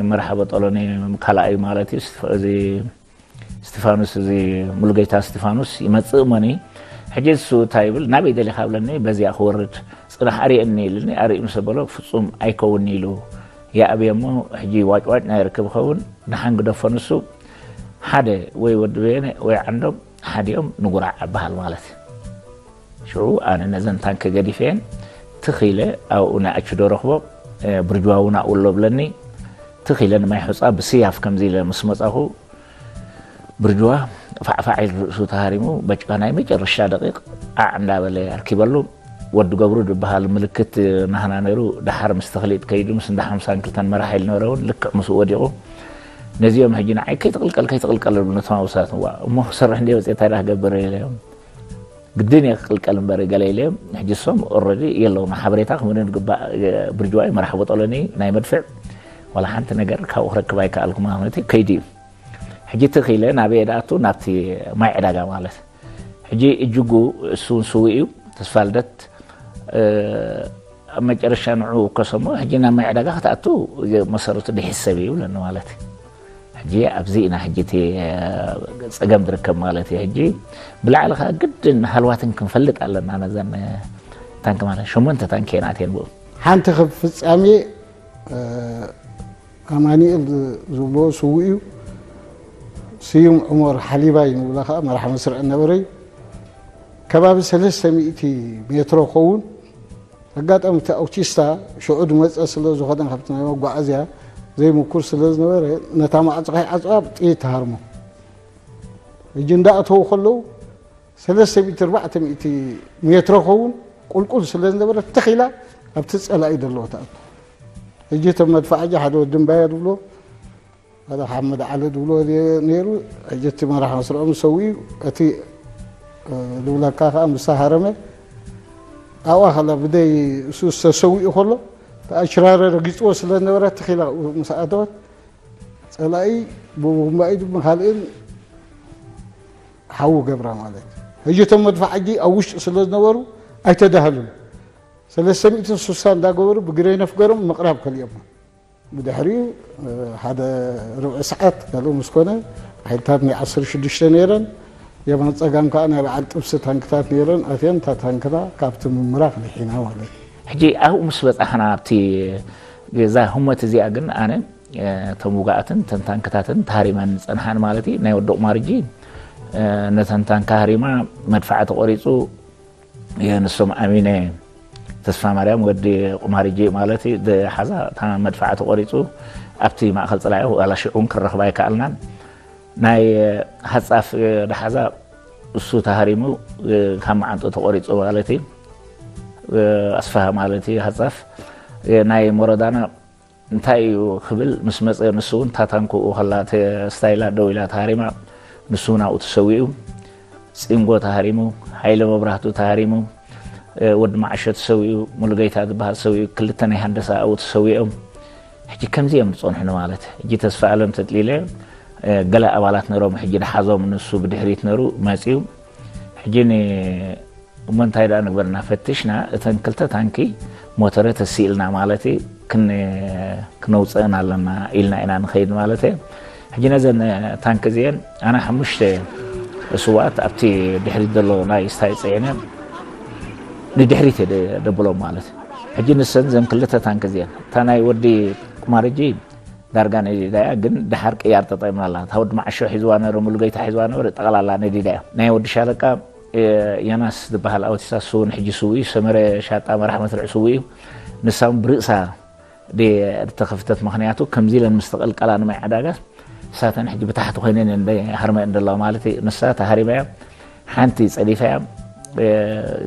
መርሓቦ ጠሎኒ ካልኣዩ ማለት እዩ፣ ስቲፋ-፣ እዚ ስቲፋኖስ፣ እዚ ሙሉጌታ ስቲፋኖስ ይመጽእ እሞኒ፣ ሕጂ እሱ እንታይ ይብል፣ ናበይ ደሊኻ ብለኒ፣ በዚኣ ክወርድ ጽናሕ ኣርእየኒ ኢሉኒ፣ ኣርእዩ ምስ በሎ፣ ፍጹም ኣይከውን'ዩ ኢሉ ይኣብዮ እሞ፣ ሕጂ ዋጭዋጭ ናይ ርክብ ይኸውን፣ ደሓን ግደፎ ንሱ። ሓደ ወይ ወዲ በየነ ወይ ዓንዶም ሓዲኦም ንጉራዕ ኣበሃል ማለት እዩ። ሽዑ ኣነ ነዘን ታንኪ ገዲፈየን ትኺለ ኣብኡ ናይ ኣችዶ ረኽቦ። ብርጅዋ እውን ኣብኡ ኣሎ ብለኒ። ትኺለ ንማይ ሑፃ ብስያፍ ከምዚ ኢለ ምስ መፃኹ ብርጅዋ ፋዕፋዕ ኢሉ ርእሱ ተሃሪሙ በጭቃ ናይ መጨረሻ ደቂቕ ዓዕ እንዳበለ ኣርኪበሉ። ወዲ ገብሩ ዝበሃል ምልክት ናህና ነይሩ። ደሓር ምስ ተኽሊጥ ከይዱ ምስ እንዳ ሓምሳን ክልተን መራሒ ዝነበረ እውን ልክዕ ምስኡ ወዲቑ። ነዚኦም ሕጂ ንዓይ ከይትቕልቀል ከይትቕልቀል እሉ ነቶም ኣውሳት እዋ እሞ ክሰርሕ እንደ ወፅኤ እንታይ ዳ ክገብር ኢለዮም። ግድን እየ ክቕልቀል እምበር ገለ ኢለዮም። ሕጂ እሶም ኦረዲ የለውም ሓበሬታ ክምንን ግባእ። ብርጅዋይ መራሕ ቦጦሎኒ ናይ መድፍዕ ዋላ ሓንቲ ነገር ካብኡ ክረክብ ኣይከኣልኩ ማለት እዩ። ከይዲ እዩ ሕጂ ትኺለ ናበየ ደኣቱ ናብቲ ማይ ዕዳጋ ማለት። ሕጂ እጅጉ እሱ እውን ስውእ እዩ። ተስፋ ልደት ኣብ መጨረሻ ንዑ ከሰሞ ሕጂ ናብ ማይ ዕዳጋ ክትኣቱ መሰረቱ ድሒዝ ሰብ እዩ ብለኒ ማለት እዩ። ሕጂ ኣብዚ ኢና ሕጂ እቲ ፀገም ዝርከብ ማለት እዩ። ሕጂ ብላዕሊ ከዓ ግድን ሃልዋትን ክንፈልጥ ኣለና። ነዘን ታንኪ ማለት ሸሞንተ ታንኪ እየን ኣትየን ብኡ። ሓንቲ ክብ ፍጻሜ ኣማኒኤል ዝብሎ ስውእ እዩ። ስዩም ዑመር ሓሊባይ ንብሎ ከዓ መራሕ መስርዕ ነበረ እዩ። ከባቢ ሰለስተ ሚእቲ ሜትሮ ከውን ኣጋጣሚ እቲ ኣውቲስታ ሽዑ ድመፀ ስለ ዝኾነ ካብቲ ናይ መጓዓዝያ ዘይምኩር ስለ ዝነበረ ነታ ማዕፆ ከይዓፅዋ ጥይት ተሃርሞ። እጂ እንዳእተዉ ከለዉ ሰለስተ ሚእቲ ኣርባዕተ ሚእቲ ሜትሮ ከውን ቁልቁል ስለ ዝነበረ ተኺላ ኣብቲ ፀላኢ ዘለዎ ትኣቱ። ሕጂ እቶም መድፋዕ ሕጂ ሓደ ወዲ እምባየ ድብሎ ሓደ ሓመድ ዓለ ድብሎ ነይሩ። ሕጂ እቲ መራሕ መስርዖም ሰው እዩ። እቲ ልብለካ ከዓ ምስ ሃረመ ኣብኣ ከላ ብደይ እሱ ዝተሰዊኡ ከሎ ተኣሽራረ ረጊፅዎ ስለ ዝነበረ ተኺላ ምስኣተወት ፀላኢ ብቡምባኢ ድማ ካልእን ሓዉ ገብራ ማለት እዩ። ሕጂ እቶም መድፋዕ ሕጂ ኣብ ውሽጢ ስለ ዝነበሩ ኣይተዳህሉን። ሰለስተ ሚእቲ ስሳ እንዳገበሩ ብግሬነፍ ገሮም ምቕራብ ከሊኦም። ብድሕሪኡ ሓደ ርብዒ ሰዓት ካልኡ ምስ ኮነ ሓይልታት ናይ ዓሰርተ ሽዱሽተ ነይረን። የማን ፀጋም ከዓ ናይ በዓል ጥብሲ ታንክታት ነይረን። ኣትየን እታ ታንክታ ካብቲ ምምራኽ ድሒና ማለት እዩ። ሕጂ ኣብኡ ምስ በፃሕና ኣብቲ ገዛ ህሞት እዚኣ ግን ኣነ እቶም ውጋኣትን እተን ታንክታትን ተሃሪመን ዝፀንሓን ማለት እዩ። ናይ ወዲ ቁማርጂ ነተን ታንካ ሃሪማ መድፋዕ ተቆሪፁ ንሶም ኣሚነ ተስፋ ማርያም ወዲ ቁማርጂ ማለት እዩ ድሓዛ እታ መድፋዕ ተቆሪፁ ኣብቲ ማእኸል ፅላኢ ዋላ ሽዑ እውን ክረኽባ ኣይከኣልናን። ናይ ሃፃፍ ድሓዛ እሱ ተሃሪሙ ካብ መዓንጡ ተቆሪፁ ማለት እዩ። ኣስፋሃ ማለት እዩ ሃፃፍ ናይ ሞረዳና እንታይ እዩ ክብል ምስ መፀ ንሱ እውን ታታንኩኡ ከላ ስታይላ ደው ኢላ ተሃሪማ ንሱ እውን ኣብኡ ተሰዊኡ። ፂንጎ ተሃሪሙ፣ ሃይለ መብራህቱ ተሃሪሙ፣ ወዲ ማዓሾ ተሰዊኡ፣ ሙሉጌታ ዝበሃል ተሰዊኡ፣ ክልተ ናይ ሃንደሳ ኣብኡ ተሰዊኦም። ሕጂ ከምዚ እዮም ዝፀንሑኒ ማለት ሕጂ ተስፋ ኣለም ተጥሊለ ገለ ኣባላት ነሮም ሕጂ ድሓዞም ንሱ ብድሕሪት ነሩ መፅዩ ሕጂ እሞ እንታይ ደኣ ንግበር እናፈትሽና እተን ክልተ ታንኪ ሞተረ ተሲእልና ማለት ክነውፅእን ኣለና ኢልና ኢና ንኸይድ ማለት ሕጂ ነዘን ታንኪ እዚአን ኣነ ሓሙሽተ ስዋኣት ኣብቲ ድሕሪት ዘሎ ናይ ስታይ ፅዒነ ንድሕሪት ደብሎም ማለት ሕጂ ንሰን ዘን ክልተ ታንኪ እዚአን እታ ናይ ወዲ ቁማርጂ ዳርጋ ነዲዳ እያ ግን ድሓር ቅያር ተጠቂምናላ እታ ወዲ ማዓሾ ሒዝዋ ነበረ ሙሉጌታ ሒዝዋ ነበረ ጠቕላላ ነዲዳ እያ ናይ ወዲ ሻለቃ የናስ ዝበሃል ኣውቲሳ እሱ እውን ሕጂ ስው እዩ ሰመረ ሻጣ መራሕ መስርዕ ስው እዩ ንሳ እውን ብርእሳ ድየ ዝተኸፍተት ምኽንያቱ ከምዚ ኢለን ምስ ተቐልቀላ ንማይ ዕዳጋ እሳተን ሕጂ ብታሕቲ ኮይነን እየን ሃርመ እንደለዋ ማለት እዩ ንሳ ተሃሪመ እያ ሓንቲ ፀዲፈ እያ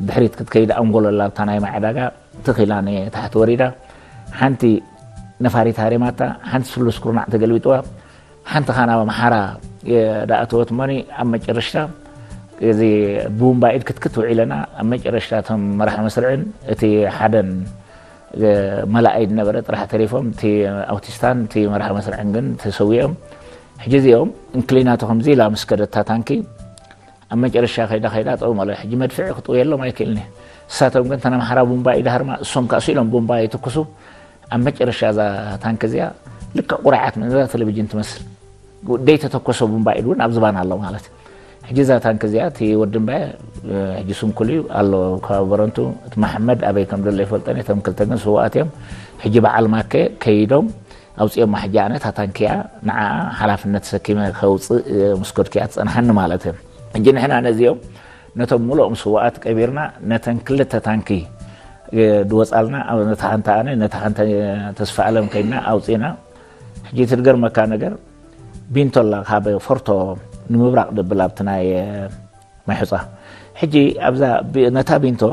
ድሕሪት ክትከይድ ኣንጎሎ ኣላ ኣብታ ናይ ማይ ዕዳጋ ትኺላ ንታሕቲ ወሪዳ ሓንቲ ነፋሪት ሃሪማታ ሓንቲ ስሉስ ኩርናዕ ተገልቢጥዋ ሓንቲ ኻና ኣምሓራ ደኣተወት እሞኒ ኣብ መጨረሽታ እዚ ብቡምባ ኢድ ክትክት ውዒለና ኣብ መጨረሽታ እቶም መራሒ መስርዕን እቲ ሓደን መላኣይ ዝነበረ ጥራሕ ተሪፎም እቲ ኣውቲስታን እቲ መራሒ መስርዕን ግን ተሰዊኦም ሕጂ እዚኦም እንክሊናቶ ከምዚ ኢላ ምስ ከደታ ታንኪ ኣብ መጨረሻ ከይዳ ከይዳ ጠው ማለት ሕጂ መድፍዒ ክጥውየሎም ኣይክእልን እየ እሳቶም ግን ተን ኣምሓራ ቡምባ ኢዳሃርማ እሶም ካእሱ ኢሎም ቡምባ ይትኩሱ ኣብ መጨረሻ እዛ ታንክ እዚኣ ልክዕ ቁራዓት ምንዛ ቴሌቪዥን ትመስል ደይተተኮሰ ቡምባ ኢድ እውን ኣብ ዝባን ኣሎ ማለት ሕጂ እዛ ታንክ እዚኣ እቲ ወዲ እምባየ ሕጂ ስንኩል እዩ ኣሎ ከባቢ በረንቱ እቲ መሓመድ ኣበይ ከም ዘሎ ይፈልጠን እቶም ክልተ ግን ስውኣት እዮም ሕጂ በዓል ማከ ከይዶም ኣውፅኦማ። ሕጂ ኣነ እታ ታንኪ እያ ንዓ ሓላፍነት ተሰኪመ ከውፅእ፣ እ፣ ምስ ከድኩ እያ ትፀንሓኒ ማለት እዩ። ሕጂ ንሕና ነዚኦም ነቶም ሙሉኦም ስዋኣት ቀቢርና ነተን ክልተ ታንኪ፣ እ፣ ድወፃልና፣ ኣብ ነታ ሓንቲ ኣነ ነታ ሓንቲ ተስፋ ኣለም ከይድና ኣውፂና። ሕጂ ትድገርመካ ነገር ቢንቶ ኣላ ካብ ፎርቶ ንምብራቕ ድብል ኣብቲ ናይ፣ እ፣ ማይ ሑፃ። ሕጂ ኣብዛ ቢ-፣ ነታ ቢንቶ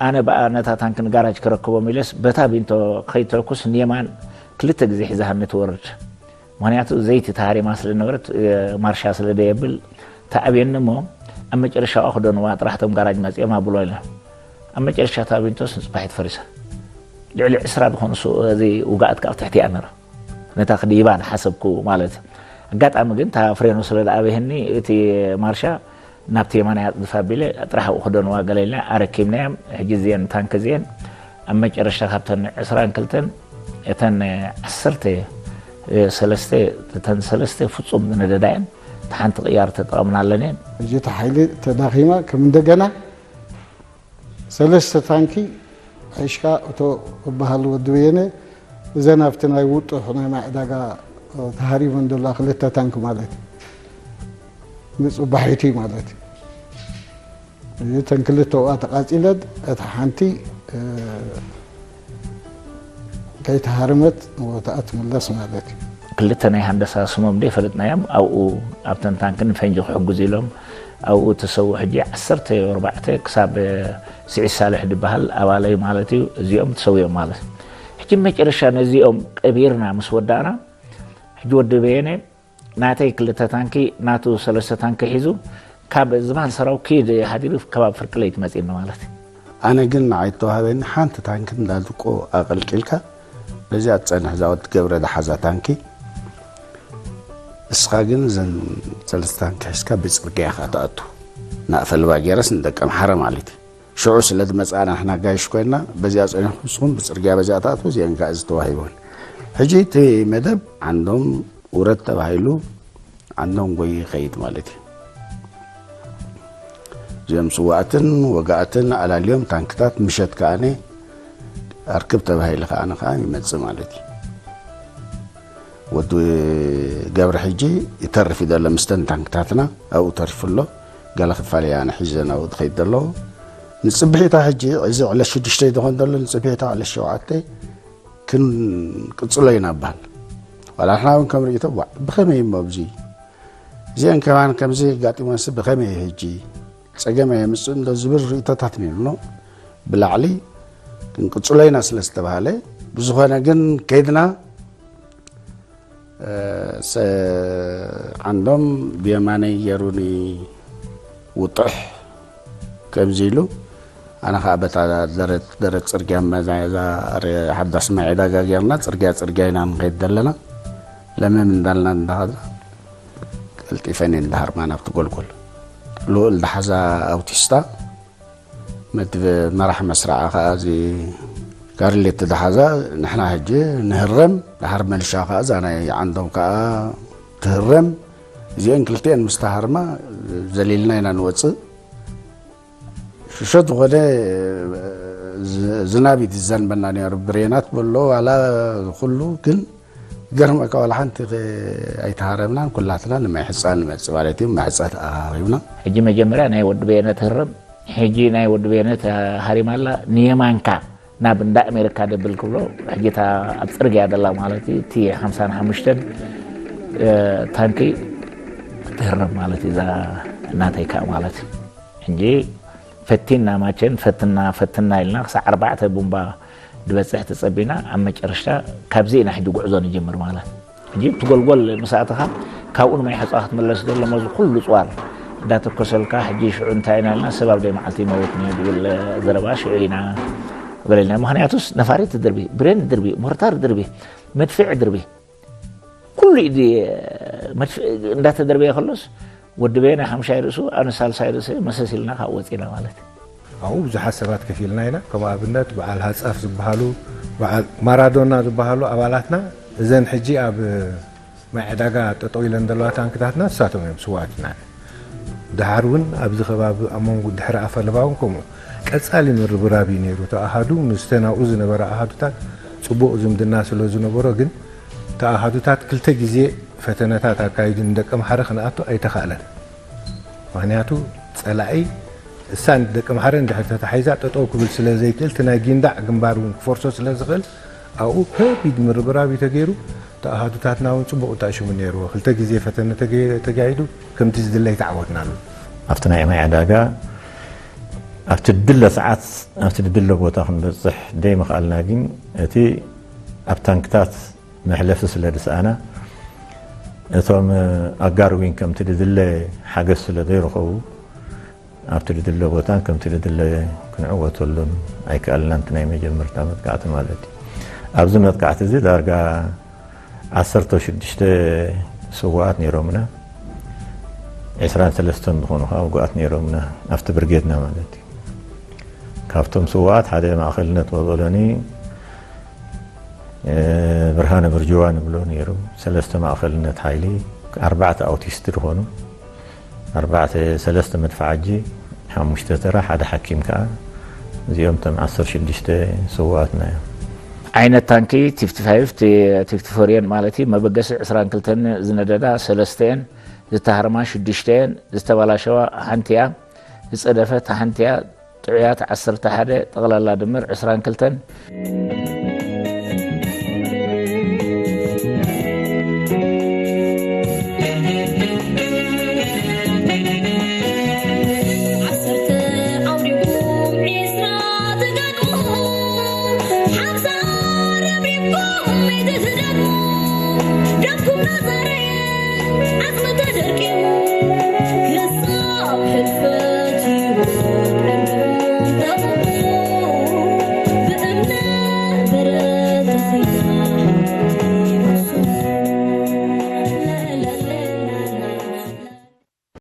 ኣነ ብኣ ነታ ታንኪ ንጋራጅ ክረክቦም ኢለስ በታ ቢንቶ ከይተኩስ ንየማን ክልተ ግዜ ሒዛሃኒ ትወርድ። ምኽንያቱ ዘይቲ ተሃሪማ ስለ ነበረት፣ እ፣ ማርሻ ስለ ደየብል ተኣብየኒ እሞ ኣብ መጨረሻ ክደንዋ ጥራሕ እቶም ጋራጅ መፂኦም ኣብሎ ኢለ። ኣብ መጨረሻ እታ ቢንቶስ ንፅባሒት ፈሪሳ። ልዕሊ ዕስራ ዝኾኑ ሱ-፣ እዚ ውጋኣት ካብ ትሕቲ እያ ነራ። ነታ ክድይባ ዝሓሰብኩ ማለት። ኣጋጣሚ ግን እታ ፍሬኖ ስለ ዝኣበየኒ እቲ ማርሻ ናብቲ የማናይ ኣፅድፍ ኣቢለ ጥራሕ ኣብኡ ክደንዋ ገለ ኢልና ኣረኪብናዮም። ሕጂ እዚአን ታንክ እዚአን ኣብ መጨረሽታ ካብተን ዕስራን ክልተን እተን ዓሰርተ ሰለስተ፣ እተን ሰለስተ ፍጹም ዝነደዳ እየን። እታ ሓንቲ ቅያር ተጠቐምናለን እየን። ሕጂ እታ ሓይሊ ተዳኺማ ከም እንደገና ሰለስተ ታንኪ ሒሽካ እቶ ክበሃል ወዲ በየነ እዘን ኣብቲ ናይ ውጡሕ ናይ ማይ ዕዳጋ ተሃሪበን ዘለዋ ክልተ ታንክ ማለት እዩ። ንጽባሒቱ ማለት እዩ። እተን ክልተ ውኣ ተቃጺለን እታ ሓንቲ፣ እ፣ ከይተሃረመት ንቦታኣ ትምለስ ማለት እዩ። ክልተ ናይ ሃንደሳ ስሞም ደይ ፈለጥናዮም ኣብኡ ኣብተን ታንክን ፈንጂ ክሕግዙ ኢሎም ኣብኡ ተሰዉ። ሕጂ ዓሰርተ ኣርባዕተ ክሳብ ስዒድ ሳልሕ ዝበሃል ኣባለይ ማለት እዩ። እዚኦም ተሰዊኦም ማለት እዩ። ሕጂ መጨረሻ ነዚኦም ቀቢርና ምስ ወዳእና፣ ሕጂ ወዲ በየነ ናተይ ክልተ ታንኪ፣ ናቱ ሰለስተ ታንኪ ሒዙ፣ ካብ ዝባን ሰራው ኪድ ሓዲሩ ከባቢ ፍርቂ ለይቲ መጺእኒ ማለት እዩ። ኣነ ግን ንዓይ እተዋህበኒ ሓንቲ ታንኪ እንዳልቆ ኣቐልቂልካ በዚኣ ትጸንሕ እዛ ወዲ ገብረ ዝሓዛ ታንኪ። እስኻ ግን እዘን ሰለስተ ታንኪ ሒዝካ ብጽርግያ ኢኻ ትኣቱ። ናእፈልባ ገይረስ ንደቀምሓረ ማለት እዩ። ሽዑ ስለ ዝመጻና ንሕና ኣጋይሽ ኮይና በዚኣ ጸኒሕኩም ንስኹም ብጽርግያ በዚኣ ትኣትዉ፣ እዚአን ከኣ እዚ ተዋሂበን። ሕጂ እቲ መደብ ዓንዶም ውረድ ተባሂሉ ዓንዶም ጎዩ ይኸይድ ማለት እዩ። እዚኦም ስዋእትን ወጋእትን ኣላልዮም ታንክታት ምሸት ከኣነ ኣርክብ ተባሂሉ ከኣነ ከኣ ይመጽእ ማለት እዩ። ወዲ ገብረ ሕጂ ይተርፍ እዩ ዘሎ ምስተን ታንክታትና ኣብኡ ተሪፉ ኣሎ። ገለ ክፋል እያ ንሒዘ ናብኡ ትኸይድ ዘለዎ። ንጽብሒታ ሕጂ እዚ ዕለት ሽዱሽተ ይኾን ዘሎ፣ ንጽብሒታ ዕለት ሸውዓተ ክንቅጽሎ ኢና በሃል። ዋላ ንሕና እውን ከም ርእይቶ፣ "ዋዕ፣ ብኸመይ እሞ ኣብዚ? እዚአን ከማን ከምዚ ኣጋጢሞንሲ ብኸመይ እዩ ሕጂ? ጸገም ኣየምጽእን ዶ?" ዝብል ርእይቶታት ነይሩና። ብላዕሊ ክንቅጽሎ ኢና ስለ ዝተባሃለ፣ ብዝኾነ ግን ከይድና፣ እ፣ ሰ-፣ ዓንዶም ብየማነይ ገይሩኒ ውጡሕ ከምዚ ኢሉ፣ ኣነ ኸዓ በታ ደረት፣ ደረት ጽርግያ መዛ፣ እዛ ረ-፣ ሓዳስ ማይ ዕዳጋ ጌርና፣ ጽርግያ፣ ጽርግያ ኢና ንኸይድ ዘለና። ለመም እንዳልና እንዳኸዛ፣ ቀልጢፈን እየን እንዳሃርማ ናብቲ ጎልጎል። ልኡል ደሓዛ ኣውቲስታ፣ መድብ መራሕ መስርዓ ኸዓ፣ እዚ ካርሌት ደሓዛ፣ ንሕና ሕጂ ንህረም፣ ደሓር መልሻ ኸዓ፣ እዛ ናይ ዓንዶም ከዓ ትህረም። እዚአን ክልቲአን ምስ ተሃርማ፣ ዘሊልና ኢና ንወጽእ። ሽሸት ዝኾነ ዝ-፣ ዝናብ እዩ ዝዘንበና ነይሩ። ብሬናት በሎ ዋላ ኩሉ፣ ግን ገርመካ ዋላ ሓንቲ ከ-፣ ኣይተሃረምናን። ኩላትና ንማይ ሕጻ ንመጽእ ማለት እዩ። ማይ ሕጻ ተኣራሪብና። ሕጂ መጀመርያ ናይ ወዲ በየነ ትህረም፣ ሕጂ ናይ ወዲ በየነ ተሃሪማ ኣላ። ንየማንካ ናብ እንዳ ኣሜሪካ ደብል ክብሎ፣ ሕጂ እታ ኣብ ጽርግያ ደላ ማለት እዩ። እቲ ሓምሳን ሓሙሽተን፣ እ፣ ታንኪ ትህረም ማለት እዩ። እዛ እናተይ ከኣ ማለት እዩ። ሕጂ ፈቲና ማቸን ፈትና ፈትና ኢልና ክሳዕ ኣርባዕተ ቡምባ ዝበጽሕ ተጸቢና፣ ኣብ መጨረሽታ ካብዚ ኢና ሕጂ ጉዕዞ ንጅምር ማለት። ሕጂ እቲ ጎልጎል ምስ ኣተኻ፣ ካብኡ ንማይ ሕጻ ክትምለስ ዘሎ፣ መዚ ኩሉ ጽዋር እንዳተኮሰልካ፣ ሕጂ ሽዑ እንታይ ኢና ኢልና፣ ሰብ ኣብ ደይ መዓልቲ ይመውት እዩ ዝብል ዘረባ ሽዑ ኢና ገለልና። ምኽንያቱስ ነፋሪት ድርቢ፣ ብሬን ድርቢ፣ ሞርታር ድርቢ፣ መድፍዕ ድርቢ፣ ኩሉ ኢዲ መድፍዕ እንዳተደርበየ ከሎስ፣ ወዲ በየነ ሓምሻይ ርእሱ፣ ኣነ ሳልሳይ ርእሰ መሰስ ኢልና ካብ ወጺና ማለት እዩ። ኣብኡ ብዙሓት ሰባት ከፊልና ኢና። ከም ኣብነት በዓል ሃጻፍ ዝበሃሉ፣ በዓል ማራዶና ዝበሃሉ ኣባላትና፣ እዘን ሕጂ ኣብ ማይ ዕዳጋ ጠጠው ኢለን ዘለዋ ታንክታትና ንሳቶም እዮም ስዋእትና። ደሓር እውን ኣብዚ ከባቢ ኣብ መንጎ ድሕሪ ኣፈለባ እውን ከምኡ ቀጻሊ ምርብራብ እዩ ነይሩ። እቲ ኣሃዱ ምስተን ኣብኡ ዝነበራ ኣሃዱታት ጽቡቕ ዝምድና ስለ ዝነበሮ ግን ተኣሃዱታት ክልተ ግዜ ፈተነታት ኣካይዱ ንደቂ ኣምሓረ ክንኣቱ ኣይተኻእለን። ምኽንያቱ ጸላኢ እሳ ንደቂ ኣምሓረ እንድሕር ተታሒዛ ጠጠው ክብል ስለ ዘይክእል፣ እቲ ናይ ጊንዳዕ ግንባር እውን ክፈርሶ ስለ ዝኽእል ኣብኡ ከቢድ ምርብራብ እዩ ተገይሩ። ተኣሃዱታትና እውን ጽቡቕ ተኣሽሙ ነይርዎ። ክልተ ግዜ ፈተነ ተገ- ተጋሂዱ ከምቲ ዝድለይ ተዓወትናሉ። ኣብቲ ናይ ማይ ዕዳጋ ኣብቲ ድለ ሰዓት ኣብቲ ድለ ቦታ ክንበፅሕ ደይ ምኽኣልና ግን እቲ ኣብ ታንክታት መሕለፊ ስለ ዝሰኣና እቶም ኣጋር ዊን ከምቲ ድድለ ሓገዝ ስለ ዘይረኸቡ ኣብቲ ድድለ ቦታን ከምቲ ድድለ ክንዕወተሉን ኣይከኣልናን። እቲ ናይ መጀመርታ መጥቃዕቲ ማለት እዩ። ኣብዚ መጥቃዕቲ እዚ ዳርጋ ዓሰርተ ሽዱሽተ ስዋኣት ነይሮምና፣ ዕስራን ሰለስተን ዝኾኑ ከዓ ውጉኣት ነይሮምና ኣብቲ ብርጌድና ማለት እዩ። ካብቶም ስዋኣት ሓደ ማእኸልነት ወበሎኒ ብርሃነ ብርጅዋ ንብሎ ነይሩ። ሰለስተ ማእኸልነት ሓይሊ፣ ኣርባዕተ ኣውቲስት ዝኾኑ፣ ኣርባዕተ ሰለስተ መድፍዓጂ፣ ሓሙሽተ ተራ፣ ሓደ ሓኪም ከዓ፣ እዚኦም እቶም ዓሰርተ ሽዱሽተ ስውኣትና እዮም። ዓይነት ታንኪ ቲፍቲ ፋይቭ፣ ቲ- ቲፍቲ ፎር እየን ማለት እዩ። መበገሲ ዕስራን ክልተን ዝነደዳ ሰለስተ እየን፣ ዝተሃርማ ሽዱሽተ እየን፣ ዝተበላሸዋ ሓንቲ እያ፣ ዝፀደፈት ሓንቲ እያ፣ ጥዑያት ዓሰርተ ሓደ፣ ጠቕላላ ድምር ዕስራን ክልተን።